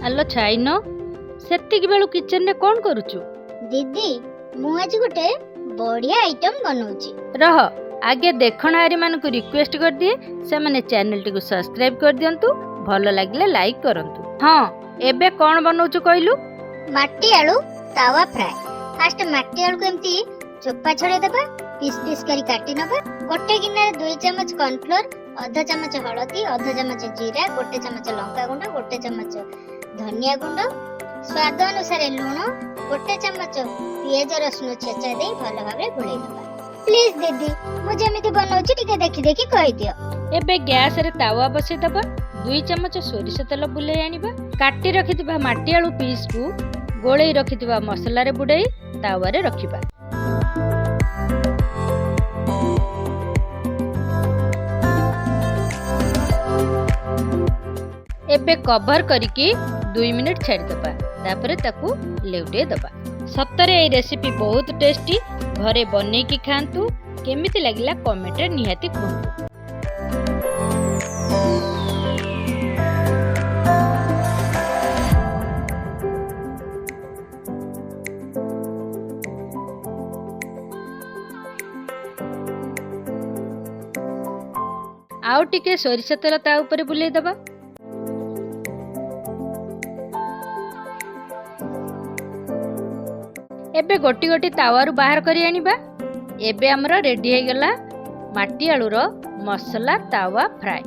ଆଲୋ ଛାଇନ, ସେତିକି ବେଳୁ କିଚେନରେ କ'ଣ କରୁଛୁ? ଦିଦି, ମୁଁ ଆଜି ଗୋଟେ ବଢିଆ ଆଇଟମ ବନଉଛି। ରହ, ଆଗେ ଦେଖଣାହାରୀମାନଙ୍କୁ ରିକ୍ୱେଷ୍ଟ କରିଦିଏ, ସେମାନେ ଚ୍ୟାନେଲଟିକୁ ସବସ୍କ୍ରାଇବ୍ କରିଦିଅନ୍ତୁ, ଭଲ ଲାଗିଲେ ଲାଇକ୍ କରନ୍ତୁ। ହଁ, ଏବେ କ'ଣ ବନଉଛୁ କହିଲୁ? ମାଟି ଆଳୁ ତାୱା ଫ୍ରାଏ। ଫାଷ୍ଟ ମାଟି ଆଳୁକୁ ଏମିତି ଚୋପା ଛଡେଇ ଦେବା, ପିସ୍ ପିସ୍ କରି କାଟି ନବା। ଗୋଟେ ଗିନାରେ 2 ଚାମଚ କର୍ଣ୍ଣଫ୍ଲୋର, ଅଧ ଚାମଚ ହଳଦୀ, ଅଧ ଚାମଚ ଜିରା, 1 ଚାମଚ ଲଙ୍କା ଗୁଣ୍ଡ, 1 ଚାମଚ ଧନିଆ ଗୁଣ୍ଡ, ସ୍ୱାଦ ଅନୁସାରେ ଲୁଣ, 1 ଚାମଚ ପିଆଜ ରସୁଣ ଛେଚା ଦେଇ ଭଲ ଭାବରେ ଗୋଳେଇ ନେବା। ପ୍ଲିଜ ଦିଦି, ମୁଁ ଯେମିତି ବନଉଛି ଟିକେ ଦେଖି ଦେଖି କହିଦିଅ। ଏବେ ଗ୍ୟାସରେ ତାୱା ବସେଇଦେବା, 2 ଚାମଚ ସୋରିଷ ତେଲ ବୁଲେଇ ଆଣିବା। କାଟି ରଖିଥିବା ମାଟି ଆଳୁ ପିସ୍କୁ ଗୋଳେଇ ରଖିଥିବା ମସଲାରେ ବୁଡ଼େଇ ତାୱାରେ ରଖିବା। ଏବେ କଭର କରିକି 2 ମିନିଟ୍ ଛାଡ଼ିଦେବା, ତାପରେ ତାକୁ ଲେଉଟେଇ ଦେବା। ସତରେ ଏଇ ରେସିପି ବହୁତ ଟେଷ୍ଟି, ଘରେ ବନେଇକି ଖାଆନ୍ତୁ। କେମିତି ଲାଗିଲା କମେଣ୍ଟରେ ନିହାତି କୁହନ୍ତୁ। ଆଉ ଟିକେ ସୋରିଷ ତେଲ ତା ଉପରେ ବୁଲେଇ ଦେବା। ଏବେ ଗୋଟି ଗୋଟି ତାୱାରୁ ବାହାର କରି ଆଣିବା। ଏବେ ଆମର ରେଡି ହେଇଗଲା ମାଟି ଆଳୁର ମସଲା ତାୱା ଫ୍ରାଏ।